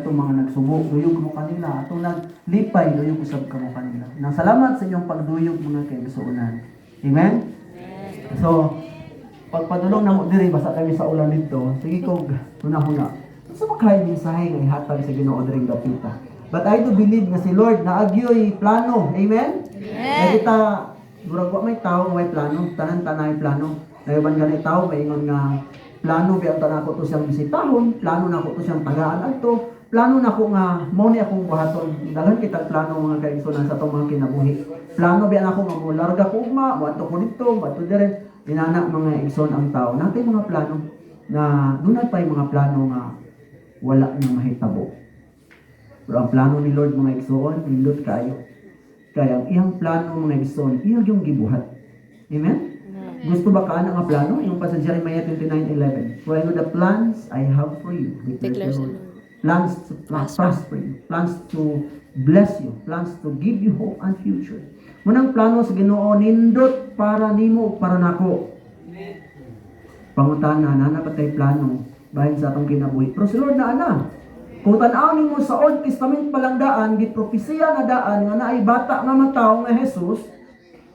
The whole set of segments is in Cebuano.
Atong mga nagsubo, duyog mo kanila. Atong naglipay, duyog usab kamo kanila. Nang salamat sa inyong pagduyog, mga kaigsuonan. Amen? So, pagpadulong na mo diri, basa kami sa ulan dito. Sige ko, huna-huna. Sa makay mensahe nga ihatag sa Ginoo diring dapita? But I do believe nga si Lord naagyoy plano. Amen? Amen. Kita murag wa may tao may plano, tanan tanay plano. Nayuban gani tao maingon nga plano biya ta nako to siyang bisitahon, plano nako to siyang tagaan adto, plano nako nga mao ni akong buhaton. Daghan kitag plano, mga kaigsunan, sa atong mga kinabuhi. Plano biya nako nga molarga ko ugma, moadto ko didto, moadto dire. Inana, mga igsoon, ang tao. Natay mga plano na dunay pay mga plano nga wala na mahitabo. Pero ang plano ni Lord, mga igsoon, nindot kaayo. Kaya ang iyang plano, mga igsoon, iyang yung gibuhat. Amen? Gusto ba ka ana nga plano? Yung pa sa Jeremiah 29:11. "For I know the plans I have for you," declares Declares the the Lord. Lord. Plans to prosper you. Plans to bless you. Plans to give you hope and future. Munang plano sa Ginoo nindot para nimo ug para nako. Pangutana, naa ba tay plano bahin sa atong kinabuhi? Pero si Lord naa na. Kung tan-aw nimo sa Old Testament pa lang daan, gipropesiya na daan nga naay bata nga matawo nga Jesus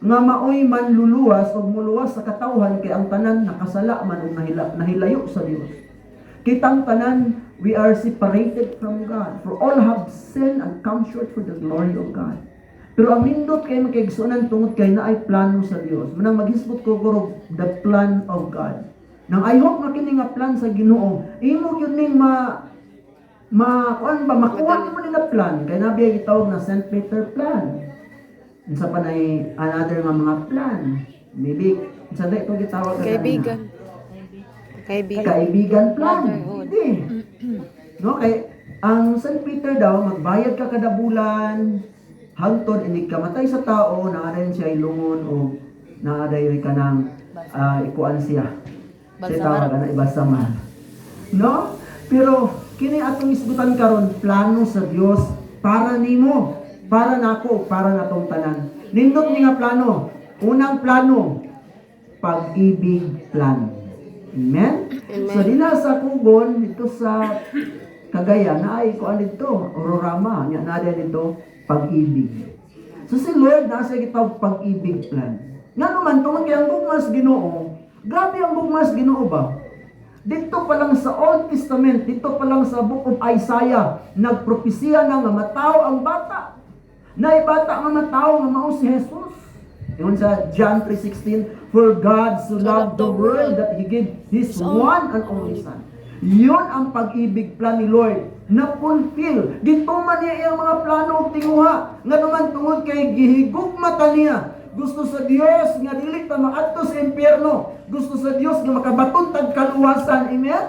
nga maoy manluluwas ug muluwas sa katawhan kay ang tanan nakasala man ug nahilayo sa Dios. Kitang tanan, we are separated from God. For all have sinned and come short for the glory of God. Pero ang nindot kay, mga kaigsuonan, tungod kay naay plano sa Dios. Manang maghisgot ko guro the plan of God. Nang I hope nga kini nga plan sa Ginoo, imo gyud ning ma ma kuan ba, makuha mo ni na plan kay nabiya gitawag na St. Peter plan. Unsa pa nay another nga mga plan? Maybe unsa na ito gitawag ka Kaibigan. Kaibigan. Kaibigan plan. Brotherhood. Hindi. No, kay ang St. Peter daw magbayad ka kada bulan hangtod inig kamatay sa tao, naa dayon siya ilungon o naa dayon kanang ikuan siya. Siya tawag ana ibalsamar. No? Pero kini atong isgutan karon, plano sa Dios para nimo, para nako, para natong tanan. Nindot ni nga plano. Unang plano, pag-ibig plan. Amen? Amen. So dina sa Kugon dito sa Cagayan na ay kuan dito, Aurorama, nya na dito pag-ibig. So si Lord nasa gitawag pag-ibig plan. Nga naman tungod kay ang gugma sa Ginoo, grabe ang gugma sa Ginoo ba? Dito pa lang sa Old Testament, dito pa lang sa Book of Isaiah, nagpropesiya na nga matawo ang bata. Naay bata nga matawo nga mao si Jesus. Ingon sa John 3:16, "For God so loved the world that He gave His one and only Son." Yun ang pag-ibig plan ni Lord na fulfill. Gituman niya iyang mga plano ug tinguha. Nga naman tungod kay gihigugma ta niya. Gusto sa Dios nga dili ta maadto sa impyerno. Gusto sa Dios nga makabaton tag kaluwasan. Amen?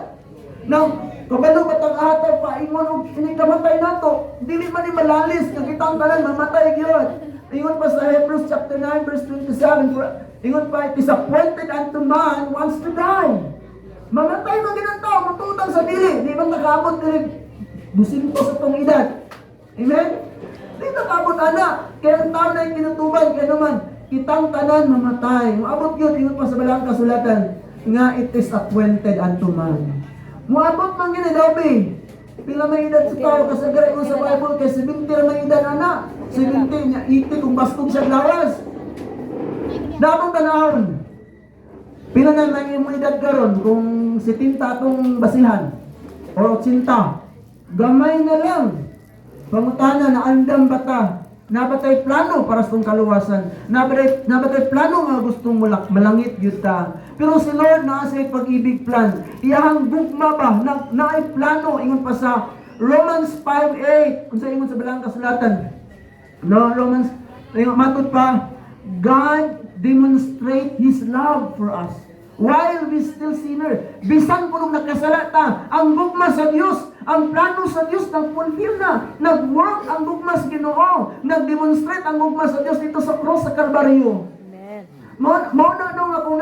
Now, kabalo ba tang atag paingon og inig kamatay nato? Dili man ni malalis nga kitang tanan mamatay gyud. Ingon pa sa Hebrews chapter 9 verse 27, for, ingon pa, "It is appointed unto man once to die." Mamatay man gyud ang tao, matutang sa dili, di man nakaabot diri dusinto sa tong edad. Amen? Di nakaabot ana. Kaya ang tao na kinutuban, kaya naman, kitang tanan mamatay. Moabot yun, ingon pa sa balang kasulatan, nga it is appointed unto man. Moabot man gini, Dobby. Pila may edad sa tao, kasi mo sa Bible, kay 70 ra may edad ana. 70 niya, 80 kung baskog siya lawas. Damong tanahon. Pila na lang imong edad karon kung 70 atong basihan o 80? Gamay na lang. Pangutana, na andam ba ta? Naa ba tay plano para sa tong kaluwasan? Naa ba tay plano nga gustong mulak, malangit gyud ta? Pero si Lord naa sa pag-ibig plan. Iyahang gugma ba na naay plano, ingon pa sa Romans 5:8. Unsa ingon sa balang kasulatan? No, Romans ingon matud pa, "God demonstrate His love for us while we still sinner." Bisan kuno nakasala ta, ang gugma sa Dios, ang plano sa Dios nag-fulfill na. Nag-work ang gugma sa Ginoo. Nag-demonstrate ang gugma sa Dios dito sa cross sa Kalbaryo. Amen. Mao na no nga kung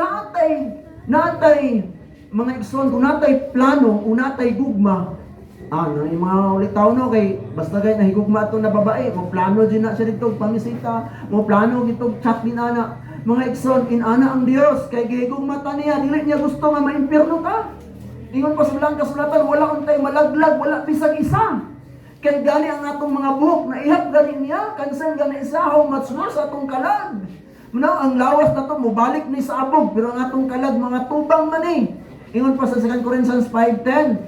naatay, mga igsoon, kung naatay plano, kung naatay gugma, no, yung mga ulitaw no, kay basta kay nahigugma ato na babae, mo plano din na siya dito pamisita, mo plano dito chat din ana. Mga igsoon, inana ang Dios kay gihigugma ta niya, dili niya gusto nga maimpierno ka. Ingon pa sa balang kasulatan, wala untay malaglag, wala bisag isa. Kay gani ang atong mga buhok na ihap gani niya, concern gani siya, how much more sa atong kalag. No, ang lawas na to mobalik ni sa abog, pero ang atong kalag mga tubang man eh. Ingon pa sa 2 Corinthians 5:10,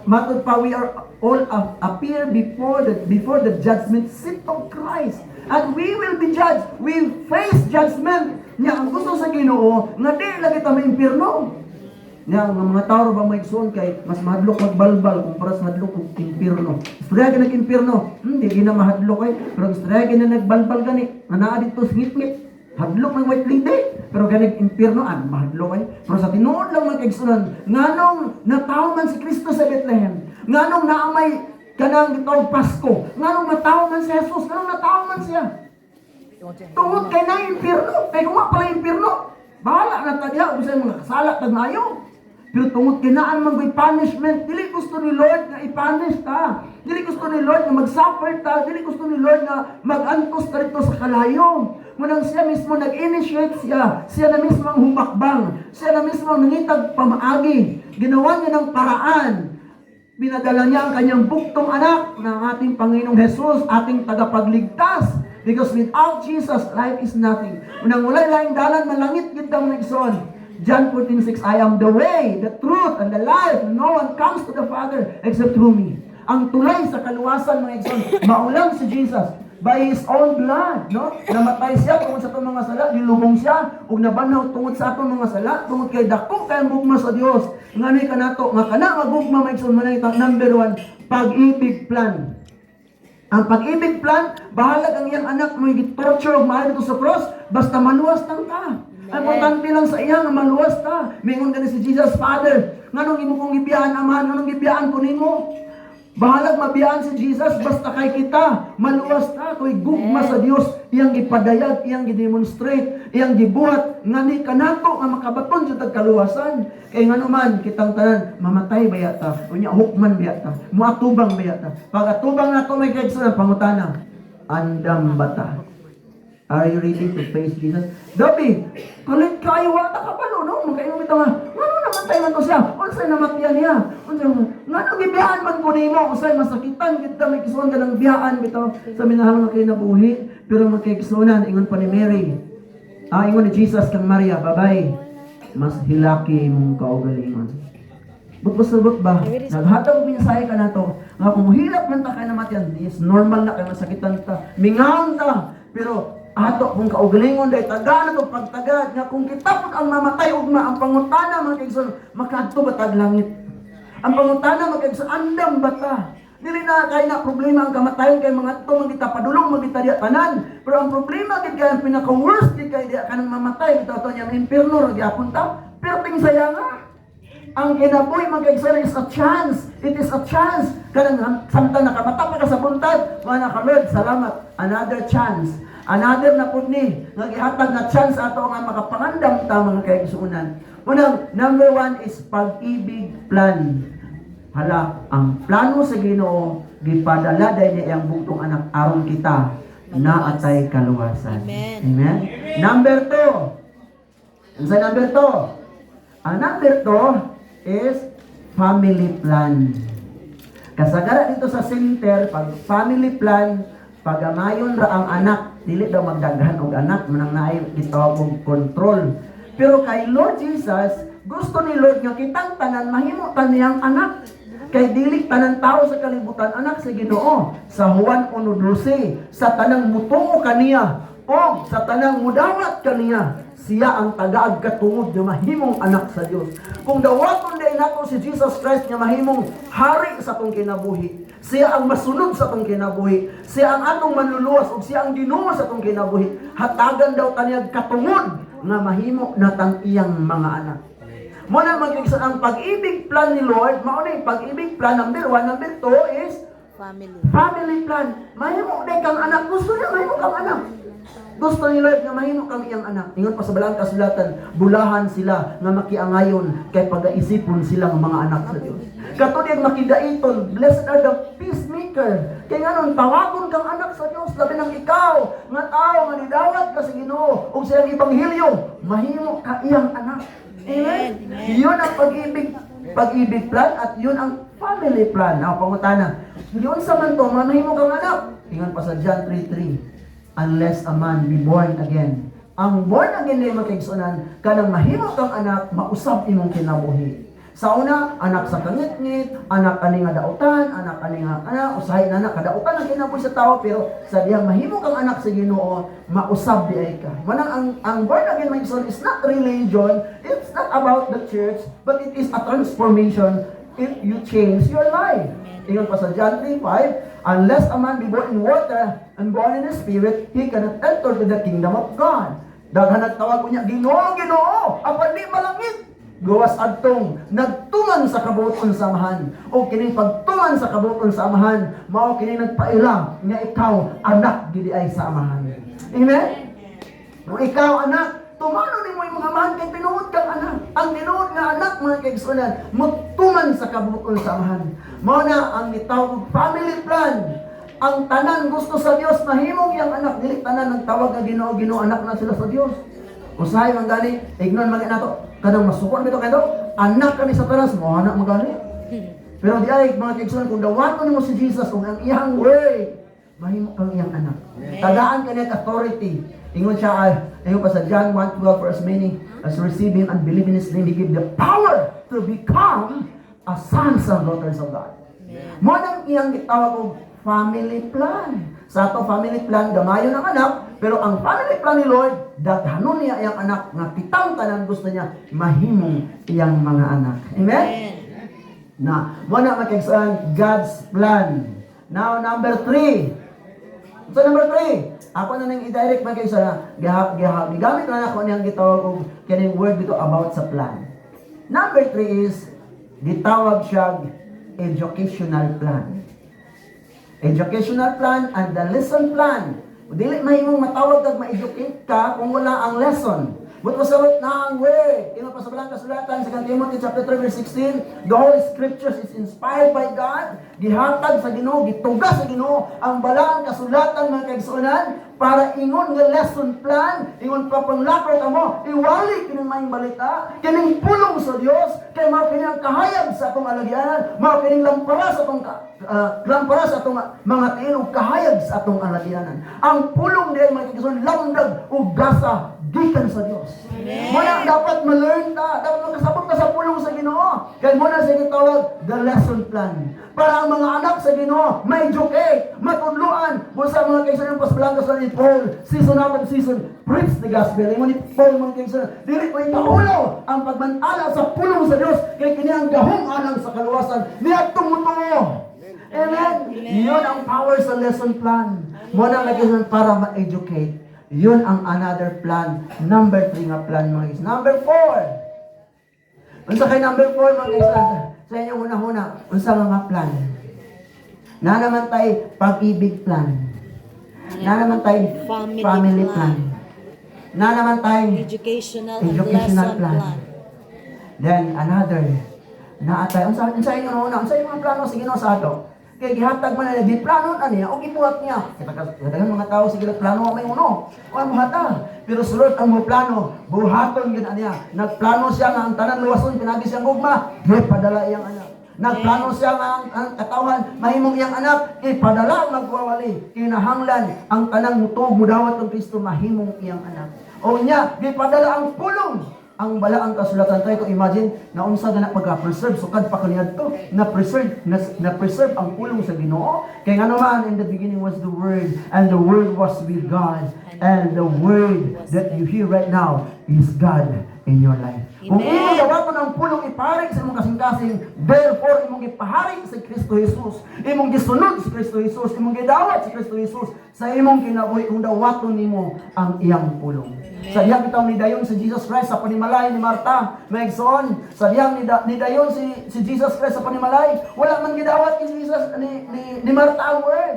matod pa, we are all appear before the judgment seat of Christ and we will be judged. We face judgment. Nya ang gusto sa Ginoo nga di lagi ta maimpirno. Nya ang mga tao ba, may igsoon, kay mas mahadlok magbalbal kumpara sa hadlok og impirno. Istorya ka nag-impirno, hindi gina mahadlok ay, pero istorya ka na nagbalbal gani, nga naa dito sa ngitngit, hadlok ng white lady, pero ganig impirno, an mahadlok ay. Pero sa tinuod lang, mga kaigsunan, nganong natawo man si Kristo sa Bethlehem, nganong naamay kanang gitawag Pasko, nganong natawo man si Jesus, nganong natawo man siya? Tungod kay na impirno, kay kung wa pala impirno, bahala na ta diha kung sa mga kasala tag maayo. Pero tungod kay naan man goy punishment, dili gusto ni Lord nga i-punish ta. Dili gusto ni Lord nga mag-suffer ta, dili gusto ni Lord nga mag-antos ta dito sa kalayo. Munang siya mismo nag-initiate siya, siya na mismo ang humakbang, siya na mismo ang nangitag pamaagi. Ginawa niya ng paraan. Pinadala niya ang kanyang buktong anak na ang ating Panginoong Jesus, ating tagapagligtas. Because without Jesus, life is nothing. Unang walay laing dalan, malangit gid ang igsoon. John 14:6, "I am the way, the truth, and the life. No one comes to the Father except through me." Ang tulay sa kaluwasan, mga igsoon, mao lang si Jesus by His own blood, no? Namatay siya tungod sa atong mga sala, gilubong siya, ug nabanhaw tungod sa atong mga sala, tungod kay dako kay ang gugma sa Dios. Nganoy kanato, nga kana nga gugma, mga igsoon, man number one, pag-ibig plan. Ang pag-ibig plan, bahalag ang iyang anak mo torture og mahal dito sa cross, basta maluwas lang ta. Ang importante lang sa iya nga maluwas ta. Mingon gani si Jesus, "Father, nganong imo kong gibiyaan, Amahan, nganong gibiyaan ko nimo?" Bahalag mabiyaan si Jesus, basta kay kita maluwas ta, koy gugma sa Dios iyang gipadayag, iyang gidemonstrate, iyang gibuhat ngani kanato nga makabaton jud tag kaluwasan. Kay ngano man kitang tanan mamatay baya ta, unya hukman baya ta, muatubang baya ta. Pag atubang nato, may kaigsoon, pangutana, andam ba ta? Are you ready to face Jesus? Gabi, kulit kayo, wala ta kabalo, no? Magkaingon bitaw nga, ngano namatay man to siya? Unsay namatyan niya? Unsay ngano gibiyaan man ko nimo? Unsay masakitan kita may kisuon ka ng biyaan bitaw sa minahal nga kinabuhi. Pero magkaigsuonan, ingon pa ni Mary. Ah, ingon ni Jesus kang Maria, "Babay, mas hilaki imong kaugalingon." Butbot ba? Naghatag og mensahe ka nato nga kung hilak man ta kay namatyan, is normal na kay masakitan ta. Mingaon ta, pero ato kung kaugalingon dahil taga na to pagtagad nga kung kita pud ang mamatay ugma, ang pangutana, mga kaigsoon, makaadto ba tag langit? Ang pangutana, mga kaigsoon, andam ba ta? Dili na kay na problema ang kamatayon kay mga to man kita padulong man kita diya tanan. Pero ang problema gid kay ang pinaka worst gid kay diya kanang mamatay bitaw to niya impierno ra gyapon ta. Perting saya nga. Ang kinabuhi, mga kaigsoon, is a chance. It is a chance. Kanang samtang nakamata pa ka sa buntag, mga ka Lord, salamat. Another chance. Another na pud ni nga gihatag nga chance ato nga makapangandam ta, mga kaigsuonan. Unang number one is pag-ibig plan. Hala, ang plano sa Ginoo gipadala dahil niya ang bugtong anak aron kita na atay kaluwasan. Amen. Amen. Number two. Ang sa number two? Ang number two is family plan. Kasagara dito sa center, pag family plan, pagamayon ra ang anak, dili daw magdaghan og anak, manang naay gitawag og control. Pero kay Lord Jesus, gusto ni Lord nga kitang tanan mahimo ta niyang anak. Kay dili tanan tao sa kalibutan anak sa Ginoo. Sa Juan 1:12, sa tanang mutuo kaniya o sa tanang mudawat kaniya, siya ang tagaag katungod nga mahimong anak sa Dios. Kung dawaton day nato si Jesus Christ nga mahimong hari sa atong kinabuhi, siya ang masunod sa atong kinabuhi, siya ang atong manluluwas ug siya ang Ginoo sa atong kinabuhi, hatagan daw kaniya katungod nga mahimo natang iyang mga anak. Mo na magiging ang pag-ibig plan ni Lord, mao na yung pag-ibig plan number one, number two is Family. Family plan. Mahimo day kang anak. Gusto niya mahimo kang anak. Gusto ni Lord nga mahimo kang iyang anak. Ingon pa sa Balaang Kasulatan, bulahan sila nga makiangayon kay pagaisipon sila nga mga anak sa Dios. Kato diyang makidaiton, blessed are the peacemaker. Kay nganon tawagon kang anak sa Dios, labi nang ikaw nga tao nga nidawat ka sa Ginoo ug sa iyang ebanghelyo, mahimo ka iyang anak. Amen. Amen. Yun ang pag-ibig. Pag-ibig plan at yun ang family plan. Now, pangutana, yun sa man to, mahimo kang anak. Ingon pa sa John 3:3, "Unless a man be born again." Ang born again na mga kaigsunan, kanang mahimo kang anak, mausab imong kinabuhi. Sa una, anak sa kangitngit, anak ani nga dautan, anak ani nga anak, usahay na anak, kadautan ang kinabuhi sa tao, pero sa dihang mahimo kang anak sa Ginoo, mausab di ay ka. Manang ang born again, mga igsoon, is not religion, it's not about the church, but it is a transformation if you change your life. Ingon pa sa John 3:5, "Unless a man be born in water and born in the Spirit, he cannot enter to the kingdom of God." Daghan nagtawag ko niya, "Ginoo, Ginoo, apan di malangit." Gawas adtong nagtuman sa kabubut-on sa Amahan. O kining pagtuman sa kabubut-on sa Amahan, mao kini nagpaila nga ikaw anak gid ay sa Amahan. Amen? Kung ikaw anak, tumano nimo imong amahan kay tinuod kang anak. Ang tinuod nga anak, mga kaigsuonan, mutuman sa kabubut-on sa Amahan. Mao na ang gitawag family plan. Ang tanan gusto sa Dios mahimong iyang anak, dili tanan nagtawag nga "Ginoo, Ginoo" anak na sila sa Dios. Usahay man gani, ignon man nato, kanang masukon bitaw kayo, anak kami sa taras, mo anak man gani. Pero di ay, mga kaigsuonan, kung dawaton nimo si Jesus kung ang iyang way, mahimo kang iyang anak. Tagaan ka niya authority. Ingon siya ay, ingon pa sa John 1:12, "For as many as receive Him and believe in His name, He give the power to become a sons and daughters of God." Mo nang iyang gitawag og family plan. Sa ato family plan, gamayon ang anak, pero ang family plan ni Lord, daghanon niya iyang anak nga kitang tanan gusto niya mahimong iyang mga anak. Amen? Na, mo na makigsuan God's plan. Now, number 3. So, number 3, ako na nang i-direct mga kaigsuonan, gigamit na ako niyang gitawag og kining word dito about sa plan. Number 3 is, gitawag siya educational plan. Educational plan and the lesson plan. Dili mahimong matawag kag ma-educate ka kung wala ang lesson. But pasabot na ang word. Ingon pa sa Balaang Kasulatan sa Timothy chapter 3 verse 16, "The Holy Scriptures is inspired by God," gihatag sa Ginoo, gituga sa Ginoo ang Balaang Kasulatan, mga kaigsuonan, para ingon nga lesson plan, ingon pa panglakaw kamo, iwali kining Maayong Balita, kining pulong sa Dios, kay mao kini ang kahayag sa atong alagyan, mao kining lampara sa atong mga tiil ug kahayag sa atong alagyanan. Ang pulong diay, mga kaigsuonan, lamdag ug gasa gikan sa Dios. Mo na dapat ma-learn ta, dapat makasabot ta sa pulong sa Ginoo. Kay mo na sa gitawag the lesson plan. Para ang mga anak sa Ginoo ma-educate, matudloan. Mo sa mga kaigsuonan pas sa ni Paul, "Season out of season, preach the gospel." Ingon ni Paul, mga kaigsuonan, dili ko ikaulaw ang pagbantala sa pulong sa Dios kay kini ang gahom alang sa kaluwasan niadtong mutuo. Amen. Yun ang power sa lesson plan. Mo na lagi para ma-educate. Yun ang another plan. Number 3 nga plan, mga guys. Number 4. Unsa kay number 4, mga guys? Sa inyong una-una, unsa nga nga plan? Na naman tay pag-ibig plan. Na naman tay Family family plan. Plan. Na naman tay Educational and educational lesson plan. plan. Then another naatay unsa unsa inyong una, unsa imong plano sa Ginoo sa ato? Kay gihatag man na giplano na niya o gibuhat niya. Kita kadaghan mga tao sige plano may uno. Wa buhata. Pero sulod ang mo plano, buhaton gyud niya. Nagplano siya nga ang tanan luwason pinagi siyang gugma, gipadala iyang anak. Nagplano siya nga ang katawhan mahimong iyang anak, ipadala ang magwawali. Kinahanglan ang tanang mutuo, mudawat ng Kristo, mahimong iyang anak. O niya, gipadala ang pulong, ang Balaang Kasulatan. Try to imagine na unsa na pagka-preserve sukad pa kaniadto na preserve na preserve ang pulong sa Ginoo. Kay ngano man, "In the beginning was the Word, and the Word was with God, and the Word that you hear right now is God in your life." Kung Amen. Imong dawaton ang pulong ipari sa imong kasing-kasing, therefore imong ipahari sa Kristo Jesus, imong gisunod si Kristo Jesus, imong gidawat si Kristo Jesus sa imong kinabuhi kung dawaton nimo ang iyang pulong. Sa dihang bitaw nidayon si Jesus Christ sa panimalay ni Marta, mga igsoon, sa dihang nidayon si Jesus Christ sa panimalay, wala man gidawat ni Jesus ni Marta ang word.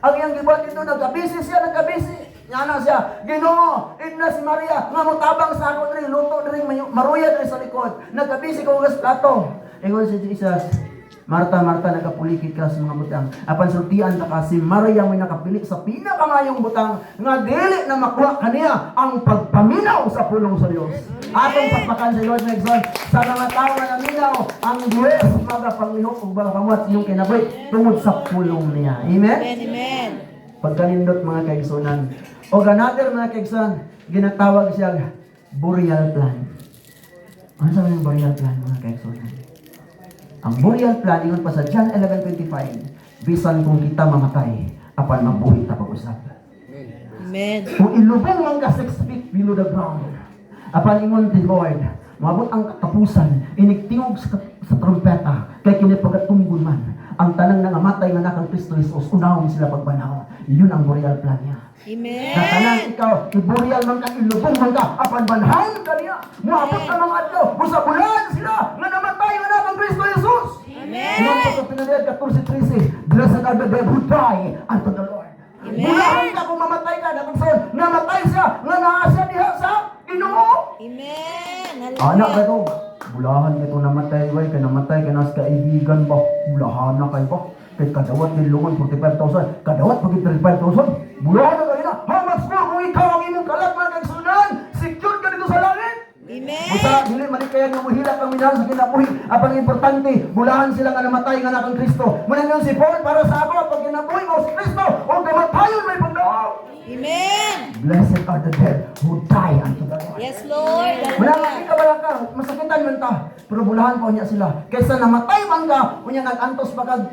Ang iyang gibuhat dito, nagkabisi siya, nagkabisi. Ngana siya, "Ginoo, na si Maria, nga motabang sa ako diri, luto diri, maruya diri sa likod. Nagkabisi ko hugas plato." Ingon si Jesus, Marta, Marta, nagapulikit ka sa mga butang. Apan sultian ta ka, si Maria may nakapili sa pinakamayong butang nga dili na makuha kaniya, ang pagpaminaw sa pulong sa Dios. Atong pakpakan si Lord, mga igsoon. Sa mga tao nga naminaw, ang Diyos magapanglihok ug magapamuhat sa inyong kinabuhi tungod sa pulong niya. Amen? Amen. Amen. Pagkanindot, mga kaigsunan. O another, mga kaigsunan, ginatawag siya burial plan. Ano sabi ng burial plan, mga kaigsunan? Ang burial plan, ingon pa sa John 11:25, bisan kung kita mamatay, apan mabuhi ta pag-usab. Amen. Kung ilubong man ka 6 feet below the ground, apan ingon ti Lord, maabot ang katapusan, inigtingog sa trompeta, kay kini pagatunggon man, ang tanang nangamatay nga na kang Kristo Jesus, unahon sila pagbanhaw. Yun ang burial plan niya. Amen. Na tanan ikaw, iburial man ka, ilubong man ka, apan banhaw ka niya. Muabot ang mga adlaw, busa bulan sila, nga namatay nga na kang Kristo Jesus. Amen. Ingon pa sa Pinanayag 14:13, "Blessed are the dead who die unto the Lord." Amen. Bulahan ka kung mamatay ka, natagson, namatay siya, nga naa siya diha sa Ginoo. Amen. Anak Hallelujah. ka to, bulahan ka to namatay, way, kay namatay ka nas kaibigan ba, bulahan na kay ba, kay kadawat ni lungon 45,000, kadawat pag 35,000, bulahan na kayo na. How much more kung ikaw ang imong kalat, mga kaigsunan, secure ka dito sa langit. Amen. Busa, dili man kaya nga muhilak ang minahal sa kinabuhi. Apang importante, bulahan sila nga namatay nga na kang Kristo. Muna nga si Paul, para sa ako, pag kinabuhi mo si Kristo, o kamatayon may pagdaog. Amen. Blessed are the dead who die unto the Lord. Yes, Lord. Wala nga Hallelujah. ka wala ka, masakitan man ta. Pero bulahan pa unya sila. Kaysa namatay man ka, unya nag-antos pa kag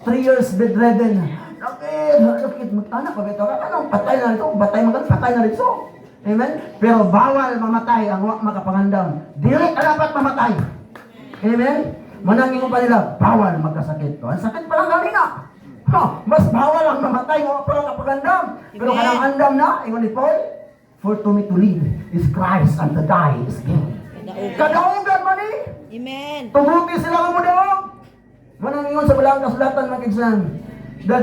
3 years bedridden. Sakit, sakit, mag-anak pa bitaw ka. Anong patay na rito? Patay man ka, patay na rito. Amen? Pero bawal mamatay ang wa makapangandam. Dili ka dapat mamatay. Amen? Manangin pa nila, bawal magkasakit. Ang sakit pa lang kanina. Ha, mas bawal ang mamatay nga wa pa lang kapagandam. Pero Amen. kanang andam na, ingon ni Paul, "For to me to live is Christ and to die is gain." Kadaugan. Kadaugan man eh. Amen. Tumuti sila nga mo daw. Manang ingon sa balang kasulatan, mga kaigsunan, the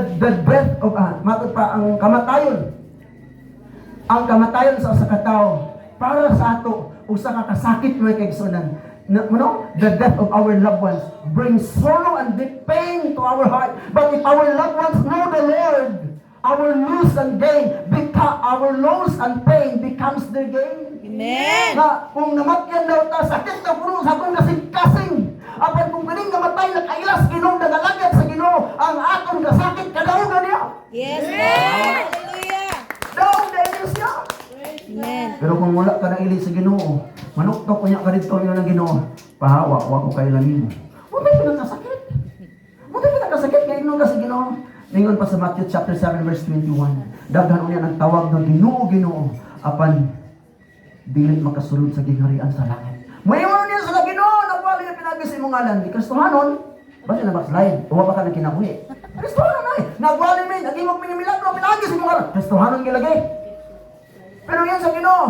death of, matod pa ang kamatayon. Ang kamatayon sa usa ka tawo para sa ato usa ka kasakit, mga kaigsunan. Na, no? The death of our loved ones brings sorrow and deep pain to our heart. But if our loved ones know the Lord, our loss and pain becomes their gain. Amen. Na kung namatyan daw ta, sakit na puno sa atong kasing-kasing. Apan kung kining namatay nakailas Ginoo, nagalagad sa Ginoo, ang atong kasakit kadaugan niya. Yes, Lord. Hallelujah. Daog dahil siya. Amen. Pero kung wala ka na ili sa Ginoo, manuktok unya ka dito ng Ginoo, pahawa, wa ko kaila nimo. Wala pinakasakit. Wala pinakasakit kay ingnon ka sa Ginoo. Ningon pa sa Matthew chapter 7 verse 21. Daghan unya ng tawag ng "Ginoo, Ginoo," apan dili makasulod sa gingharian sa langit. Moingon niya sa Ginoo, nagwali nga pinagi sa imong ngalan, di Kristohanon. Basta na backslide, uwa pa ka ng kinabuhi. Kristohanon ay, nagwali mi, naghimog mi ng milagro, pinagi sa imong ngalan. Kristohanon gilagi. Pero yan sa Ginoo,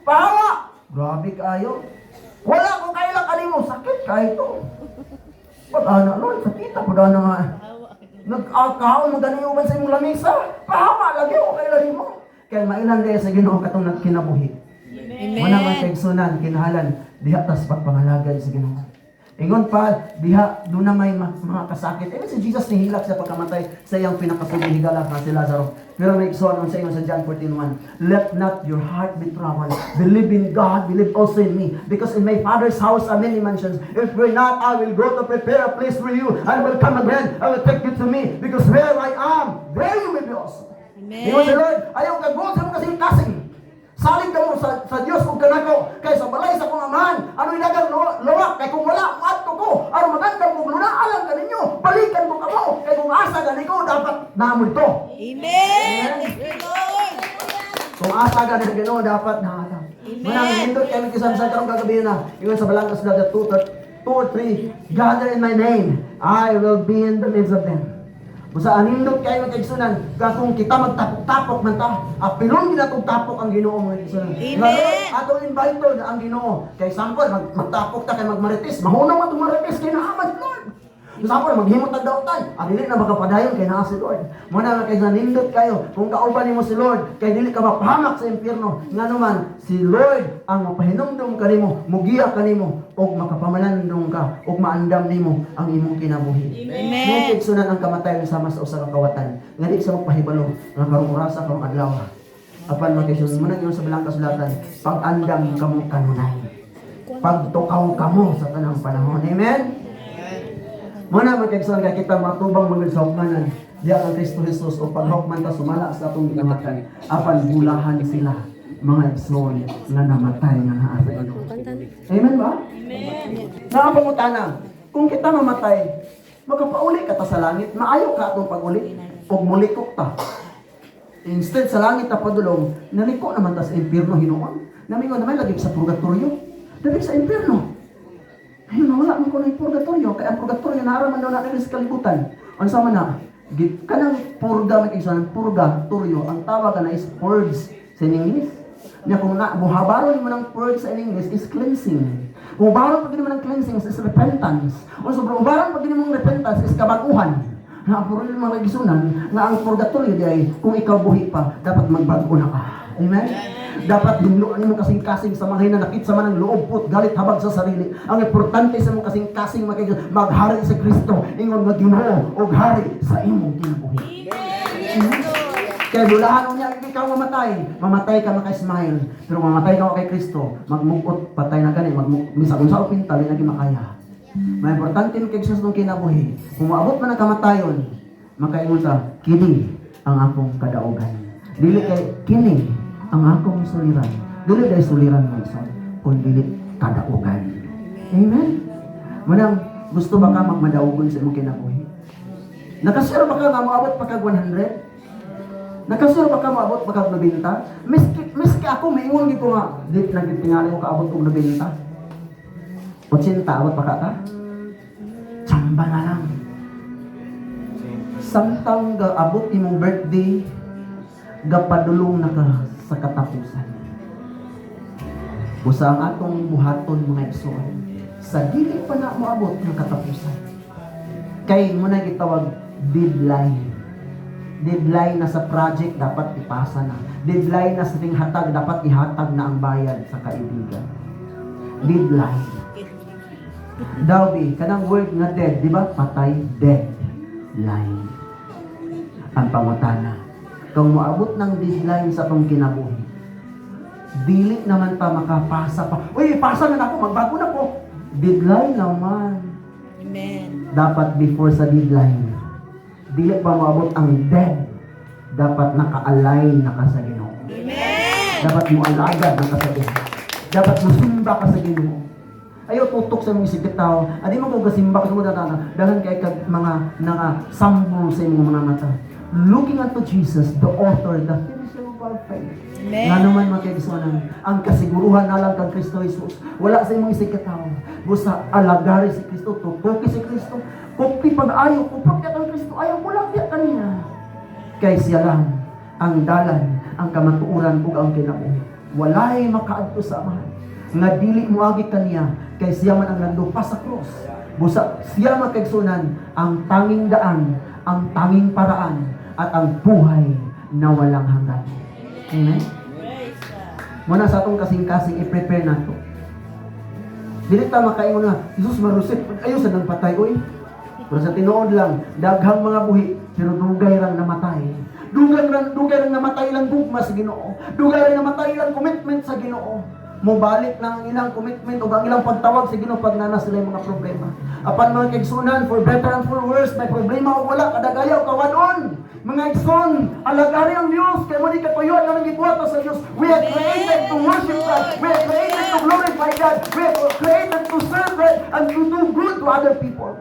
pahawa. Grabe kaayo. Wala ko kaila kanimo, sakit kaayo to. Pag ana, Lord, sakit ako na nga. Nag-akaon mo gani uban sa imong lamisa. Pahawa lagi ko kaila nimo. Kaya mailan dahil sa Ginoo katong nagkinabuhi. Muna mga Amen. kaigsunan, kinahanglan diha tas pagpangalagad sa Ginoo. Ingon pa, diha doon na may mga kasakit. Eh, si Jesus nihilak sa pagkamatay sa iyang pinakasuging higala nga si Lazaro. Pero may igsoon sa ingon sa John 14:1, "Let not your heart be troubled. Believe in God, believe also in me. Because in my Father's house are many mansions. If we're not, I will go to prepare a place for you. I will come again. I will take you to me. Because where I am, there you will be also." Amen. Ingon si Lord, ayaw kag sa mga kasing-kasing. Salig kamo sa Dios ug kanako kay sa balay sa akong amahan ano daghang lawak, kay kung wala, moadto ko aron magandam kog lunaalan kaninyo. Balikan ko kamo kay kung asa gani ko, dapat namo dito. Amen. Thank you, Lord. Kung asa gani sa Ginoo, dapat naa. Amen. Manang nindot kay kisan sa karong kagabi na ingon sa balang kasulatan, two or three gather in my name, I will be in the midst of them. Busa anindot kayo, mga kaigsunan, ka kung kita magtapok-tapok man ta, apilon ginatong tapok ang Ginoo, mga kaigsunan. Amen. Nga, atong invite ang Ginoo. Kay sample, magtapok ta kay magmarites, mahunong atong marites kay naaman Lord. Sa ako maghimo tag dautan. Ah, dili na makapadayon kay naa si Lord. Mo na nga kay nindot kayo kung kauban nimo si Lord kay dili ka mapahamak sa impyerno. Ngano man si Lord ang mapahinumdum kanimo, mugiya kanimo ug makapamalandong ka ug maandam nimo ang imong kinabuhi. Amen. Mga kaigsunan, ang kamatayon sama sa usa ka kawatan nga di sa magpahibalo nga karong orasa, karong adlaw. Apan, mga kaigsunan, mo nang sa balang kasulatan, pag-andam kamo kanunay. Pagtukaw kamo sa tanang panahon. Amen? Muna, mga kaigsunan, kay kita matubang mga sa hukmanan. Diya ang Kristo Jesus o paghukman ta sumala sa atong ginamatan. Apan bulahan sila, mga igsoon, nga namatay nga naa sa Ginoo. Amen ba? Amen. Na ang pangutana, kung kita mamatay, makapauli ka ta sa langit, maayo ka atong pag-uli, ug mulikok ta. Instead sa langit ta padulong, naliko naman ta sa impyerno hinuon. Namingon naman lagi sa purgatorio, dali sa impyerno. Ayun, wala man ko na purgatorio, kaya ang purgatorio naara man daw na diri sa kalibutan. Unsa man na? Kanang purga, may kaigsunan, purga, turyo, ang tawag na is purge sa English. Nya kung na buhabaron mo ng purge sa English is cleansing. Kung buhabaron pag mo ng cleansing is repentance. O so buhabaron pag mo ng repentance is kabaguhan. Na ang puro mga kaigsunan, nga ang purgatorio di ay kung ikaw buhi pa, dapat magbago na ka. Amen? Dapat hinluan mo kasing-kasing sa mga hinanakit sa manang loob, put, galit, habag sa sarili. Ang importante sa mong kasing-kasing maghari sa Kristo, ingon nga Ginoo og hari sa imong kinabuhi. Kaya bulahan niya, ikaw mamatay. Mamatay ka maka-smile. Pero mamatay ka kay Kristo, magmugot, patay na gani, magmuk, misag unsa o pintal, di na makaya. May importante kay Jesus nung kinabuhi. Kung maabot man ang kamatayon, makaingon sa, "Kini ang akong kadaugan." Dili kay kini ang akong suliran. Dili dahil suliran mo isa, kun dili kadaugan. Amen? Manang, gusto ba ka magmadaugon sa imong kinabuhi? Nakasure ba ka nga moabot pa kag 100? Nakasure ba ka moabot pa kag 90? Miski ako, maingon gid ko nga, di na gid tingali ko kaabot og 90. 80, abot pa ka ta? Tsamba na lang. Samtang gaabot imong birthday, gapadulong na ka sa katapusan. Busa ang atong buhaton, mga igsoon, sa dili pa na moabot ng katapusan. Kay mo na gitawag deadline. Deadline na sa project, dapat ipasa na. Deadline na sa hatag, dapat ihatag na ang bayad sa kaibigan. Deadline. Daw bi, kanang word nga dead, di ba? Patay, dead. Line. Ang pangutana, kung moabot ng deadline sa atong kinabuhi, dili naman ta makapasa pa. "Uy, pasa na ako, magbago na ko." Deadline naman. Amen. Dapat before sa deadline, dili pa moabot ang dead, dapat naka-align na ka sa Ginoo. Amen. Dapat mo alagad na ka sa Ginoo. Dapat mo simba ka sa Ginoo. Ayaw tutok sa imong isip tao. Adi mo kung gasimba ka sa mga tata, daghan kay kag mga nanga sambol sa imong mga mata. Looking unto Jesus, the author, the finisher of our faith. Amen. Nga naman, mga kaigsuonan, ang kasiguruhan na lang kang Kristo Jesus. Wala sa imong isig tao. Busa alagari si Kristo, tutuki si Kristo. Kung pag-ayo, kung kang Kristo, ayaw mo lang diya kaniya. Kay siya lang ang dalan, ang kamatuoran ug ang kinabuhi. Walay makaadto sa Amahan nga dili moagi kaniya, kay siya man ang nandupa sa krus. Busa siya, mga kaigsunan, ang tanging daan, ang tanging paraan at ang buhay na walang hanggan. Amen? Muna sa atong kasing-kasing i-prepare nato. Dili ta makaingon nga, "Jesus marusit, ayo sa nang patay oy." Pero sa tinuod lang, daghang mga buhi, pero dugay rang namatay. Dugay rang namatay lang gugma sa Ginoo. Dugay rang namatay lang commitment sa Ginoo. Mobalik na ang ilang commitment o ang ilang pagtawag sa Ginoo pag nana sila yung mga problema. Apan, mga kaigsunan, for better and for worse, may problema o wala, kadagaya o kawanon. Mga igsoon, alagari ang Diyos, kay mo ni katuyuan nga gibuhat sa Diyos. We are created to worship God. We are created to glorify God. We are created to serve God and to do good to other people.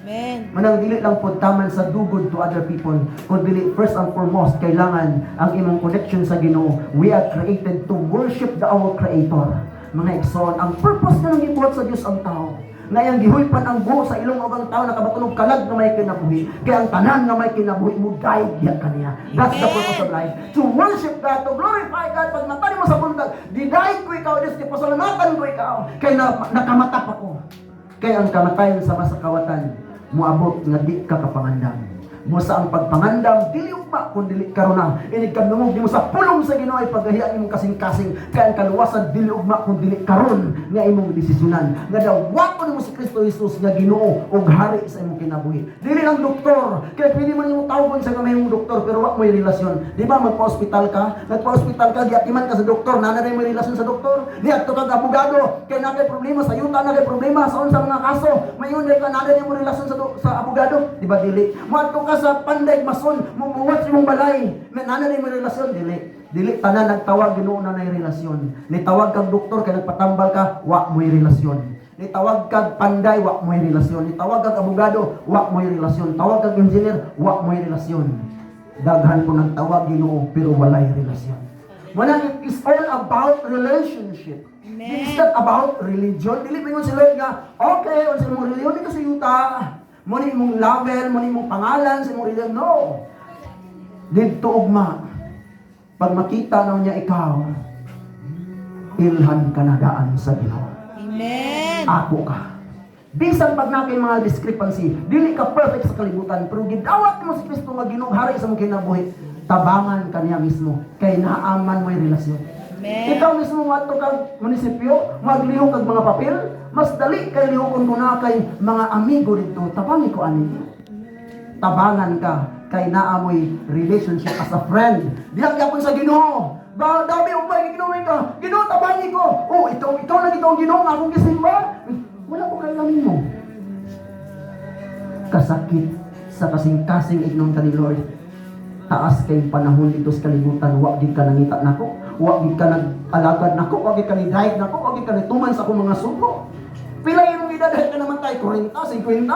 Amen. Manang dili lang po taman sa do good to other people, kun dili first and foremost kailangan ang imong connection sa Ginoo. We are created to worship the our Creator. Mga igsoon, ang purpose nga nang gibuhat sa Dios ang tao, nga iyang gihulpan ang buho sa ilong og ang tao nakabaton og kalag nga may kinabuhi. Kaya ang tanan nga may kinabuhi mo guide diya kaniya. That's the purpose of life. To worship God, to glorify God. Pag mata nimo sa buntag, "Didayeg ko ikaw, Diyos, gipasalamatan ko ikaw. Kay na, nakamata pa ko." Kaya ang kamatayon sama sa kawatan. Moabot nga di ka kapangandam. Busa ang pagpangandam, dili ugma kung dili karon na. Inig kadungog nimo sa pulong sa Ginoo ay pagahian imong kasing-kasing, kay ang kaluwasan dili ugma kung dili karon nga imong desisyonan. Nga dawaton nimo si Kristo Jesus nga Ginoo ug hari sa imong kinabuhi. Dili lang doktor, kay pwede man nimo tawgon sa nga mahimong doktor pero wa mo'y relasyon. Di ba magpa-ospital ka? Nagpa-ospital ka, giatiman ka sa doktor, naa na mo'y relasyon sa doktor. Niadto kag abogado, kay naa kay problema sa yuta, naa kay problema sa unsa mga kaso. Mayon ka naa na mo relasyon sa abogado, di ba dili? Moadto ka sa panday mason, mumuwat sa imong balay, may naa na mo relasyon, dili. Dili tanan nagtawag Ginoo na nay relasyon. Nitawag kag doktor kay nagpatambal ka, wa mo'y relasyon. Nitawag kag panday, wa mo'y relasyon. Nitawag kag abogado, wa mo'y relasyon. Tawag kag engineer, wa mo'y relasyon. Daghan ko nagtawag Ginoo pero walay relasyon. Wala, it is all about relationship. Amen. It's not about religion. Dili pa si Lord nga, okay, unsa imong religion dito sa yuta. Mo ni imong label, mo ni imong pangalan sa imong religion. No. Didto ugma. Pag makita na niya ikaw, ilhan ka na daan sa Ginoo. Amen. Ako ka. Bisan pag naa kay mga discrepancy, dili ka perfect sa kalibutan, pero gidawat mo si Kristo nga Ginoo hari sa imong kinabuhi, tabangan ka niya mismo kay naaman mo'y relasyon. Amen. Ikaw mismo ngadto kag munisipyo, maglihok kag mga papel, mas dali kay lihokon ko na kay mga amigo dito, tabangi ko ani. Tabangan ka kay naa mo'y relationship as a friend. Diha gyapon sa Ginoo. Ba dami ug may Ginoo ka. Ginoo, tabangi ko. Oh, ito ikaw lang ito ang Ginoo nga akong gisimba. Wala ko kailangan mo. Kasakit sa kasing-kasing ignon ka ni Lord. Taas kay panahon dito sa kalibutan, wa gid ka nangita nako, wa gid ka nag-alagad nako, wa gid ka ni drive nako, wa gid ka nituman sa akong mga sugo. Pila imong edad ka naman tayo, 40, 50,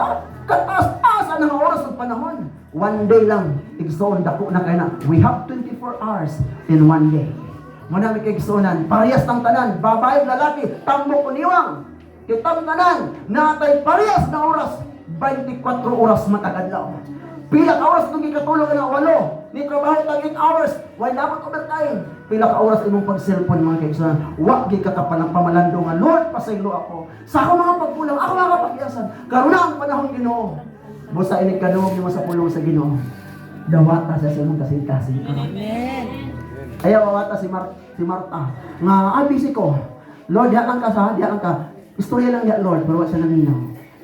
kataas-taas ang mga oras ng panahon. One day lang, igsoon, dako na kay na. We have 24 hours in one day. Muna mi kay igsoonan, parehas ng tanan, babae, lalaki, tambok o niwang. Kitang tanan, natay parehas na oras, 24 oras matag adlaw. Pila ka oras nung gikatulog na 8, ni trabaho tag 8 hours, why dapat overtime? Pila ka oras imong pag-cellphone, mga kaigsuonan, wa gid ka kapalang pamalando nga, "Lord, pasaylo ako. Sa akong mga pagkulang, ako mga kapagyasan. Karon na ang panahon, Ginoo." Busa inig kadungog nimo sa pulong sa Ginoo. Dawata sa imong kasing-kasing. Amen. Ayaw wawata si Marta. Nga, ah, busy ko. Lord, diha lang ka sa, diha lang ka. Istorya lang diha, Lord, pero wa siya naminaw.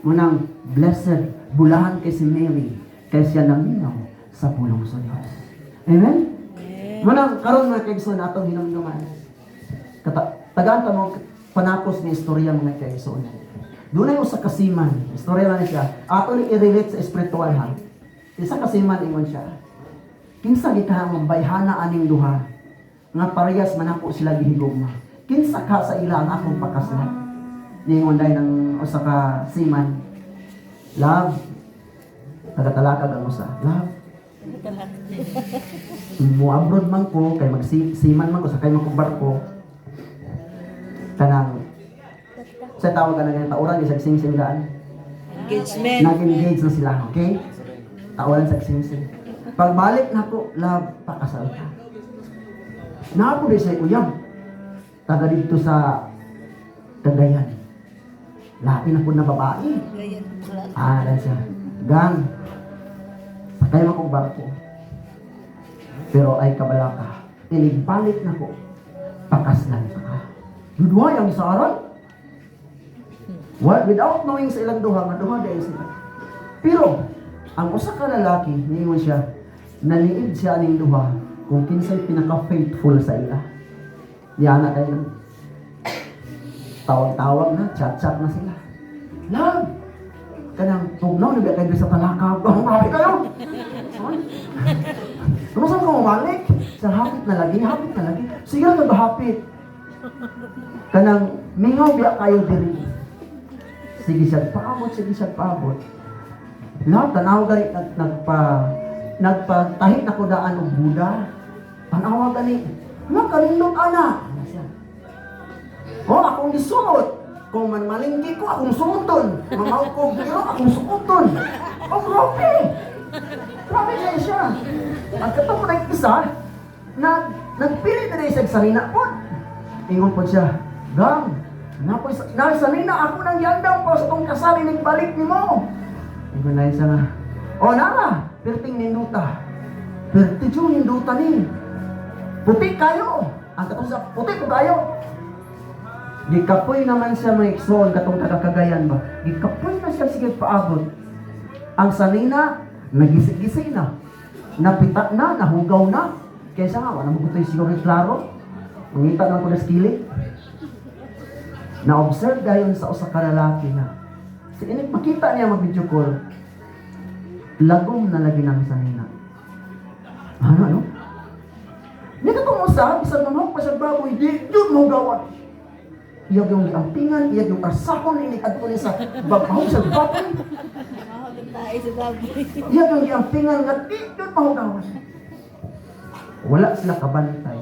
Munang, blessed, bulahan kay si Mary, kay siya naminaw sa pulong sa Diyos. Amen? Amen. Munang, karon mga kaigsoon, atong hinumduman. Tagaan ta mo panapos ni istorya, mga kaigsoon. Dunay usa ka seaman, istorya lang ni siya. Ato ni i-relate sa espiritual ha. Isa ka seaman, ingon siya, "Kinsa gikahangong bayhana aning duha nga parehas man ako sila gihigugma? Kinsa ka sa ila ang akong pakaslan?" Ningon dahil ng usa ka seaman, "Love," tagatalakag ang usa, "Love, mo abroad man ko kay mag seaman man ko, sakay man kong barko." Kanang sa tawag ka na ganyan, tauran isang sing daan. Engagement. Nag-engage na sila, okay? Tauran sa sing. "Pagbalik na ko, love, pakasal ka." Naa po sa uyab. Taga dito sa Cagayan. Lain ako na babae. Ah, dahil siya, "Gang, sakay man kong barko. Pero ay kabalaka. Inigbalik na ko. Pakaslan ka." Duduhay ang isaran. What? Without knowing sa ilang duha, nga duha dahil sila. Pero, ang usa ka lalaki, niingon siya, naliid siya aning duha kung kinsay pinaka-faithful sa ila. Yana kayo. Tawag-tawag na, chat-chat na sila. "Love! Kanang tugnaw na ba kayo sa talakaw? Oh, grabe kayo! Kumusta ka mabalik? Sa hapit na lagi, hapit na lagi. Sige lang ba hapit? Kanang mingaw biya kayo diri." Sige siya paabot, sige siya paabot. "Love, tanaw gani nagpatahi na ko daan og Buda. Tanawa gani. Nga kanindot ana." Ana siya. "Oh, akong gisuot. Kung man malingki ko, akong suoton. Mamaw ko, pero akong suoton." Oh, grabe! Grabe siya siya. Ang katong ng isa, nagpili na siya sanina po. Ingon po siya, "Gang, napoy na sanina ako nang yandang pa sa tong kasal balik nimo." Ingon na siya nga, "Oh, nara, perting ninduta. Perti jud ninduta ni. Puti kayo." Ang katong sa puti ko kayo. Gikapoy naman siya, mga igsoon, katong taga Cagayan ba. Gikapoy na siya, sige paabot. Ang sanina, nagisi-gisi na. Napita na, nahugaw na. Kaysa nga, wala mo gutoy siguro klaro. Mangita lang ko na skili. Na-observe dayon sa usa ka lalaki na si inig makita niya mag-video call. Lagom na lagi ng sanina. Ano, ano? Ni katong usa, bisan mamahog pa siya baboy, di jud mo gawan. Iyag yung giampingan, iyag yung arsahon, inig adto ni sa babahog sa baboy. Mahal ang tayo sa baboy. Iyag yung giampingan nga di jud mahugawan. Wala sila kabantay.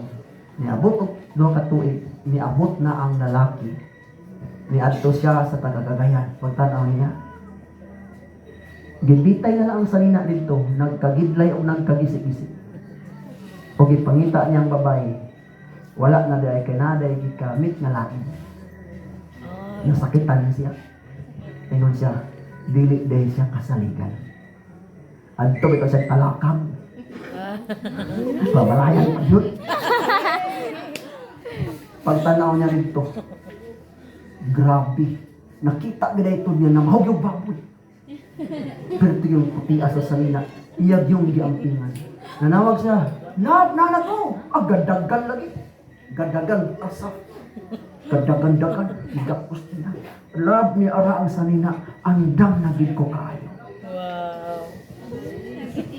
Niabot og 2 ka tuig, niabot na ang lalaki. Niadto siya sa taga-Cagayan. Pagtanaw niya, gibitay na lang ang sanina dito, nagkagidlay o nagkagisi-gisi. O gipangita niyang babae, wala na dahil kay naday gikamit nga lain. Nasakitan siya. Ingon siya, dili dahil siya kasaligan. Adto bitaw siya talakam. Babalayan pa yun. Pagtanaw niya rito, grabe. Nakita gid ito niya na mahog yung baboy. Pero ito yung puti sa sanina, iyag yung giampingan. Nanawag siya, "Love, nana ko!" Ah, gadagan lagi. Gadagan, asa. Gadagan-dagan, igapos niya. "Love, ni ara ang sanina, andam na gid ko kaayo." Wow.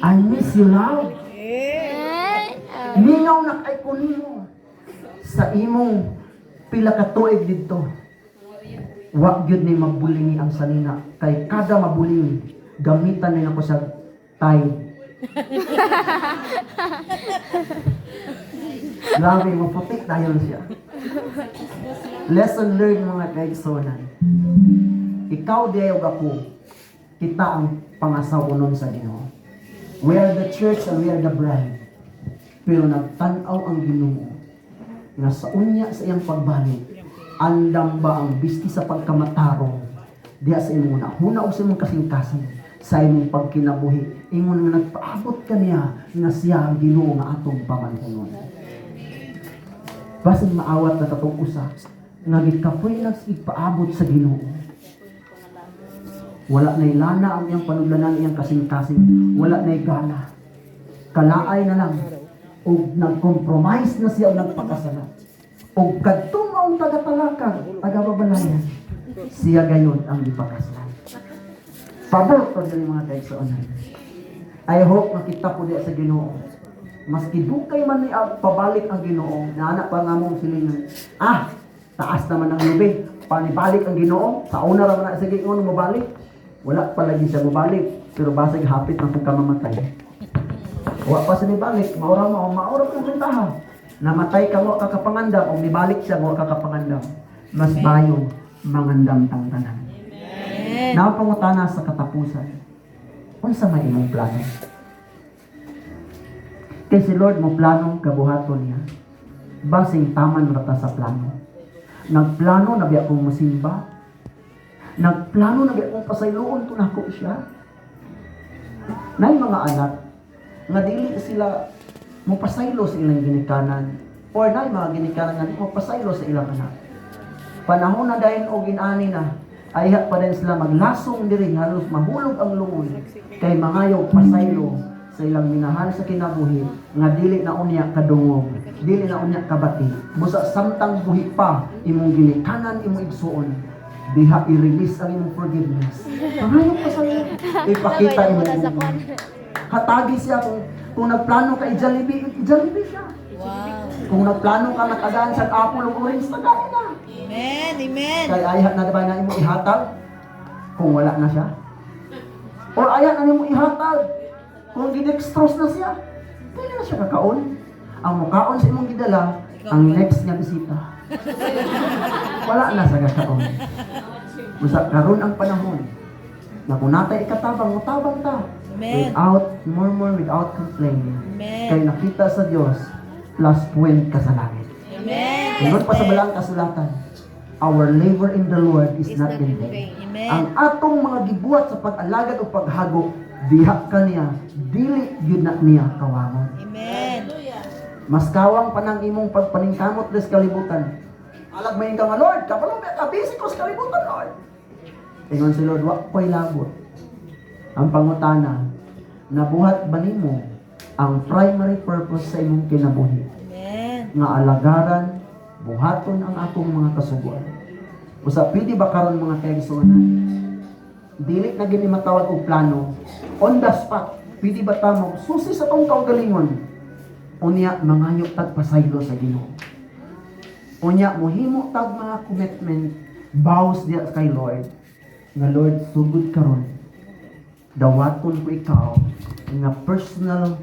"I miss you, love. Mingaw na kay ko nimo. Sa imong pila ka tuig didto." Wa gyud ni mabulingi ang sanina kay kada mabuling gamitan ni nako sa Tide. Grabe, maputi dayon siya. Lesson learned, mga kaigsonan. Ikaw di ug ako, kita ang pangasawonon sa Ginoo. We are the church and we are the bride. Pero nagtan-aw ang Ginoo nga sa unya sa iyang pagbalik, andam ba ang bisti sa pagkamatarong diha sa imong huna o sa imong kasing-kasing sa imong pagkinabuhi, ingon nga nagpaabot ka niya nga siya ang Ginoo nga atong pamanhunon. Basin maawat na katong usa nga gikapoy na paabot sa Ginoo, wala na'y lana ang iyang panudlanan, iyang kasing-kasing, wala na'y gana, kalaay na lang og nag-compromise na siya og nagpakasala. Og kadtong maong taga-Talakag, taga-Babalayan, siya gayon ang gipakasal. Pabor to diri, mga kaigsuonan. I hope makita po diya sa Ginoo. Maski dugay man ni pabalik ang Ginoo, naana pa nga mong silingan. "Ah, taas naman ang lubi. Panibalik ang Ginoo, sa una ra man na sa Ginoo mobalik." Wala pa lagi siya mobalik, pero basig hapit na kung kamamatay. Wa pa siya nibalik, maura mo, maura po bentaha. Namatay ka mo kakapangandam, o nibalik siya mo kakapangandam. Mas bayo mangandam tang tanan. Amen. Naa pangutana sa katapusan. Unsa may imong plano? Kay si Lord mo plano kabuhaton niya. Basing taman ra ta sa plano. Nagplano na biya kong musimba. Nagplano na biya kong pasayloon to nako siya. Nay mga anak nga dili sila mopasaylo sa ilang ginikanan or nay mga ginikanan nga di mopasaylo sa ilang anak. Panahon na dayon og inani na, ayha pa din sila maglasong diri, halos mahulog ang lungon kay mangayo pasaylo sa ilang minahal sa kinabuhi nga dili na unya kadungog, dili na unya kabati. Busa samtang buhi pa imong ginikanan, imong igsuon, diha i-release ang imong forgiveness. Pangayo pasaylo, ipakita imong gugma. Hatagi siya kung nagplano ka i-Jollibee, i-Jollibee siya. Kung nagplano ka matagaan sa apple o orange, tagain na. Amen. Amen. Kay ayha na ba na imo ihatag kung wala na siya? Or ayha na nimo ihatag kung gidextrose na siya? Dili na siya kakaon. Ang mukaon sa imong gidala, ang next nga bisita. Wala na sa kakaon. Busa karon ang panahon na kung natay ikatabang, mutabang ta. Amen. Without murmur, without complaining. Amen. Kay nakita sa Dios, plus point ka sa langit. Amen. Ingon pa sa balang kasulatan, our labor in the Lord is not in vain. Amen. Ang atong mga gibuhat sa pag-alagad o paghago diha kaniya, dili gyud na niya kawangon. Amen. Mas kawang pa nang imong pagpaningkamot des kalibutan. Alag may ka nga, "Lord, kabalo ka busy ko sa kalibutan, Lord." Ingon si Lord, "Wa ko'y labot. Ang pangutana, nabuhat ba nimo ang primary purpose sa imong kinabuhi?" Amen. Nga alagaran, buhaton ang akong mga kasuguan. Usa, pwede ba karon, mga kaigsuonan? Dili na gini matawag og plano. On the spot, pwede ba ta mo susi sa tong kaugalingon? Unya mangayo tag pasaylo sa Ginoo. Unya mohimo tag mga commitment, vows diya kay Lord. Nga, "Lord, sugod karon, dawaton ko ikaw nga personal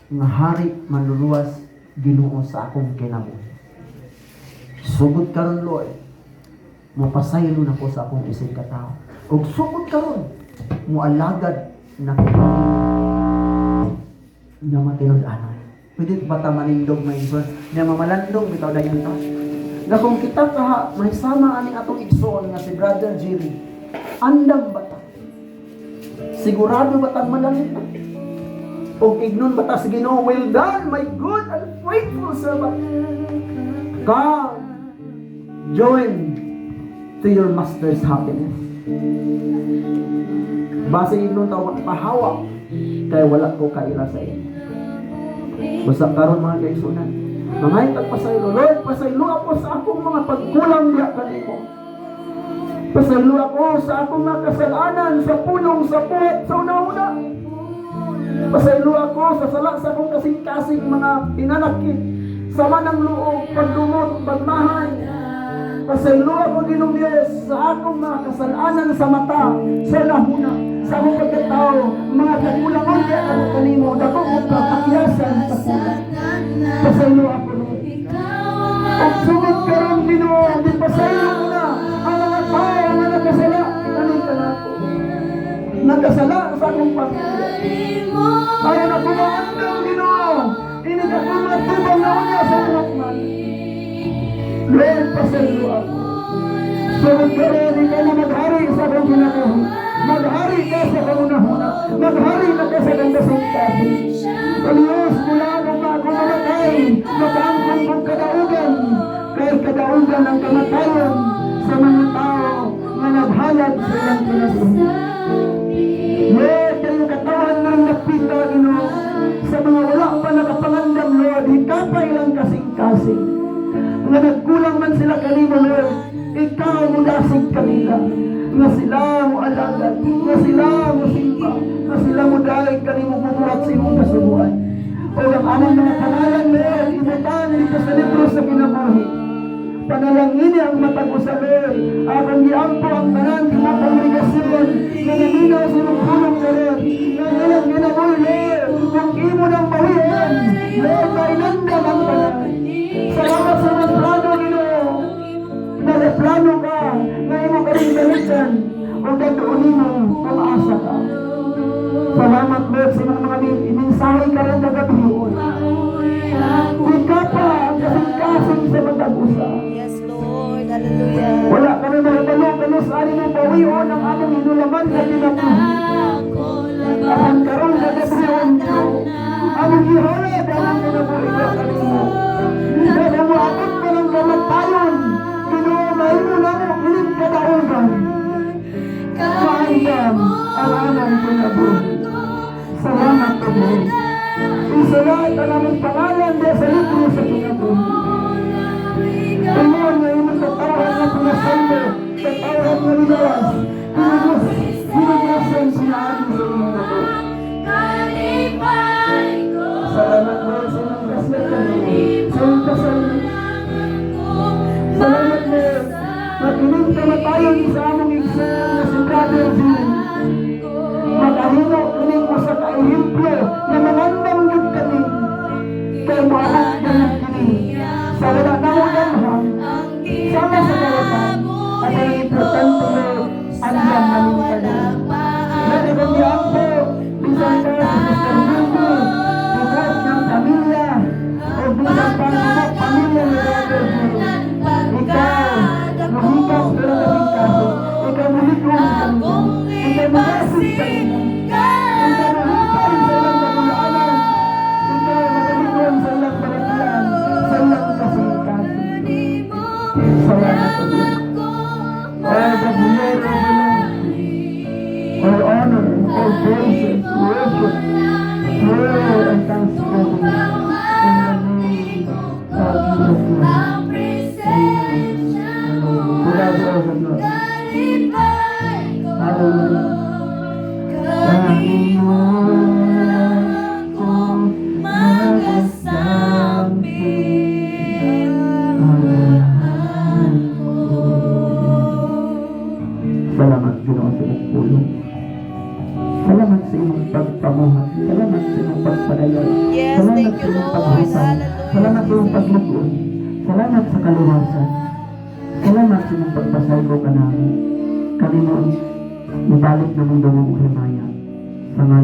nga hari, manluluwas, Ginoo sa akong kinabuhi. Sugod karon, Lord, mopasaylo na ko sa akong isig katao. Ug sugod karon, moalagad na ko nga matinud-anon." Pwede ba ta manindog, mga igsoon? Nya mamalandong bitaw dayon ta. Nga kung kita kaha mahisama aning atong igsoon nga si Brother Jerry, andam ba ta? Sigurado ba tang malangit na? O ignon ba ta sa Ginoo, "Well done, my good and faithful servant. Come, join to your master's happiness"? Base ignon ta, "Pahawa, kay wala ko kaila sa inyo." Basta karon, mga kaigsuonan, mga tagpasaylo, "Lord, pasaylo ako sa akong mga pagkulang diha kanimo. Pasaylo ako sa akong mga kasalanan, sa pulong, sa buhat, sa una-una. Pasaylo ako sa sala sa akong kasing-kasing, mga pinanakit, sama ng loob, pagdumot, pagmahay. Pasaylo ako, Ginoong Diyos, sa akong mga kasalanan sa mata, sa lahuna, sa akong pagkatao, mga kakulangan diha ako kanimo, dako ko kapakyasan sa kulang. Pasaylo ako, Lord. Ug sugod karon, Ginoo, di pasaylo ko na ang mga tao nga nakasala kaning kanako. Nagkasala sa akong pamilya. Aron ako maandam, Ginoo. Inig ako matubang na unya sa hukman. Lord, pasaylo ako. Sugod karon, ikaw na maghari sa akong kinabuhi. Maghari ka sa kaunahuna. Maghari na ka sa akong kasing-kasing. O Diyos, mula nung ako mamatay, makaangkon kong kadaugan, kay kadaugan ang kamatayon sa mga tao nga naghalad sa ilang kinabuhi. Lord, kayong katawan ng napita, Ginoo, sa mga wala pa nakapangandam, Lord, hikapay lang kasing-kasing. Nga nagkulang man sila kanimo, Lord, ikaw mo dasig kanila. Nga sila mo alagad, nga sila mo simba, nga sila mo dahil kanimo bubuhat sa imong kasuguan. O ang among mga pangalan, Lord, ibutang dito sa libro sa kinabuhi. Panalangin ang matag usa, Lord. Akong giampo ang tanan nga kongregasyon nga naminaw sa imong pulong karon. Nga ilang kinabuhi, Lord, kung imo nang bawian, Lord, mainandam ang tanan. Salamat sa mga plano, Ginoo. Nagaplano ka nga imo kaming balikan o gadoon nimo kung asa ka. Salamat, Lord, sa imong mga mensahe karon kagabion. Ikaw pa ang kasing-kasing sa matag usa. Yes, Lord. Hallelujah. Wala kami mahibalo kanu sa ani mo bawion ang among hinulaman na kinabuhi. Apan karon kagabion, Ginoo, among gihalad ang among kinabuhi ka kanimo. Kaya mo abot pa ng kamatayon, Ginoo, mahimo namo kining kadaugan. Maandam ang among kinabuhi. Salamat, Lord. Isulat ang among pangalan diya sa libro sa kinabuhi. Ingon nga imong katawhan nga pinasalbo, katawhan nga niluwas, pinugos, pinuglasan sila sa imong dugo. Salamat, Lord, sa imong kasal, sa imong kasal. Salamat, Lord, na kining kamatayon sa among igsoon nga si Brother Jimmy, makahimo kining usa ka ehemplo na mangandam gyud kami kay moabot gayud kini sa wala namo damhang sama sa kawatan. At ang importante, Lord, andam namin tanan. Lord, akong giampo bisan pa si Sister Mindy, buhat ng pamilya o bisan pa ang tibuok pamilya ni Brother Jimmy, ikaw muhikap pero kasing kaso ikaw mulikom sa kanila. Salamat sa imong pagpadayon. Yes, Salamat thank sa you, imong Lord. paghatag. Hallelujah. Salamat sa imong paglig-on. Salamat sa kaluwasan. Salamat sa imong pagpasaylo kanamo. Kami mo, ibalik na mong dungog himaya. Sa ngalan